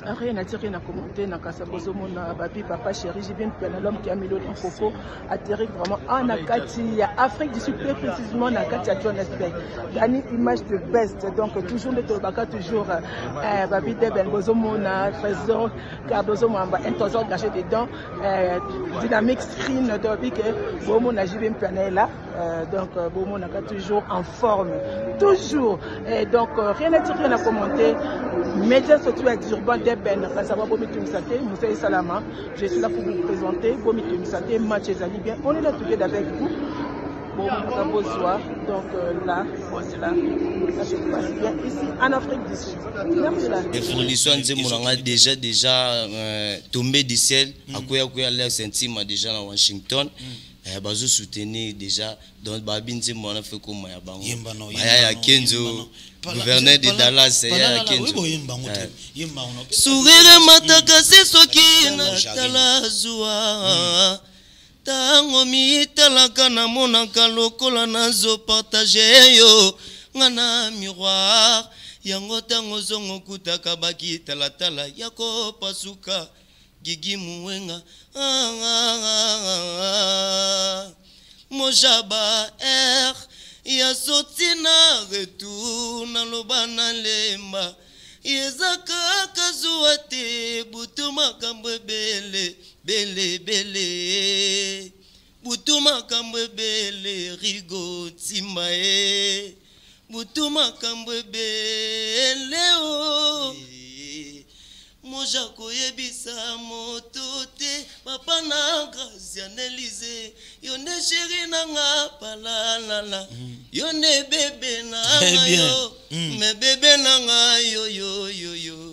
Rien à dire, rien à commenter. Na kasa bozomona babi papa chéri JB Mpiana, l'homme qui a mis l'eau dans coco, atterri vraiment en kati ya Afrique du Sud, plus précisément na kati ya Johannesburg. Dani image de best. Donc toujours nde tolobaka toujours babi Deben bozomona Trésor Cardozo Mwamba, un trésor caché dedans, dynamique screen toyebi ke bomona JB Mpiana est là. Donc bomonaka toujours en forme, toujours. Et donc rien à dire, rien à commenter. Média surtout ya Durban Deben Kasaba, bomitungisa te, mosala esalama. Je suis là pour vous présenter, bomitungisa te, match ezali bien, on est là together avec vous. Bomonaka bozwa. Donc là, voilà, ça se passe bien ici en Afrique du Sud. Merci là. Evolution nzembo na nga déjà tombé du ciel, akoya koya Alex Ntima déjà na Washington. Bazo soutenir déjà, donc babi nzembo wana fe koma ya bango. Yemba no, baya ya yemba no, Kenzo, yemba no. Gouverneur de Dallas, ya Pala- Kenzo. Oyebo yemba ngo te. Yemba ngo no. Sourire mataka se soki Tala natala zuwa, ntango mitalaka namonaka lokola nazopartage yo nga na miroir yango, ntango ozongo okutaka bakitalatala ya kopasuka gigi muwenga. Ah, ah, ah, ah. Mojaba r ya sorti na retour, naloba na lemba eza kaka zuwa te, butu makambo ebele bele bele, butu makambo ebele, rigo ntimba ye, butu makambo ebele o moja koyebisa moto te, papa na Gracia Nelise, yo nde chéri na nga palalala, yo nde bébé na Très nga bien. yo me bébé na nga yo yo yo yo.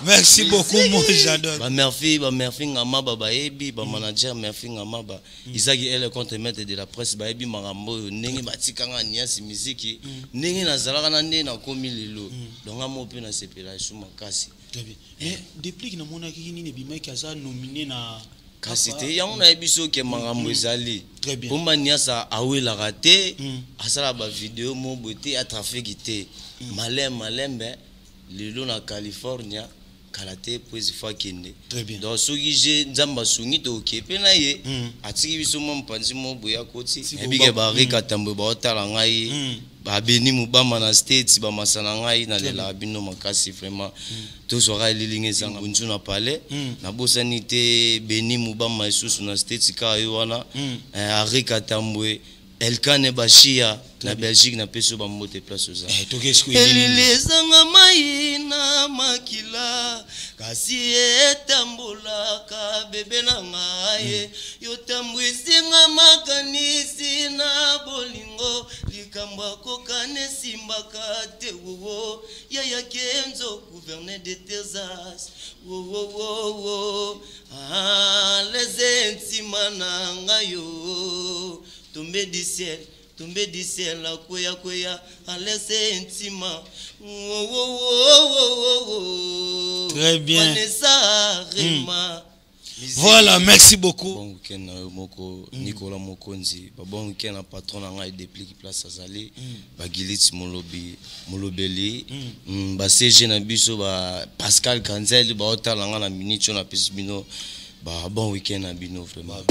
Merci beaucoup, moi j'adore. Bamerfi, bamerfi ngama bayebi, bamanager Merfi ngama ba Isaki ele contre maître de la presse, bayebi makambo oyo ndenge batikanga niasi miziki, ndenge nazalaka na ndenge nakomi lelo. Donc nga mo mpe nasepela esu makasi. Très bien. Mais depuis que namonaki nini ebimaki, aza nominé na Kasi te, yango nayebi soki makambo ezali. Très bien. Pomba niasa awelaka te, asala bavideo mo boye te, atrafiki te, malembe malembe lelo na California kala te po ezi fo akende. Très bien. Donc soki je Nzambe asungi, toke mpe na ye, atiki biso mwa mopanzi mo boye akoti. Siko Nayebi ke barika tambo baotala ngai, babeni mobama na States, bamasa na ngai, nalelaka bino makasi vraiment. Tozwaka elilingi ezanga bunzu na palais. Nabosani te Beni Mobama lisusu na States kaka yo wana. Arika Tambwe, Elkane Bashia na Belgique, napesi yo bambote place oza. Eh, toke siko. Elili ezanga mai na makila, kasi etambolaka bebe na ngai, yo tambwisinga makanisi na bolingo, likambo akokana esimbaka te wowo, yaya Kenzo, gouverneur de Texas wowowowo. Ah, leze ntima na ngai yo, tombe du ciel, tombe du ciel, akweya kweya alese ntima wowowowowo. Très bien. Vanessa Rema. Voilà, merci beaucoup. Bon week-end na yo moko Nicolas Mokonzi, babon week-end na patron na ngai Depliki place azali, bagiliti molobi molobeli, ba CG na biso, ba Pascal Kanzel baotala nga na minute oyo, napesi bino ba bon week-end na bino vraiment.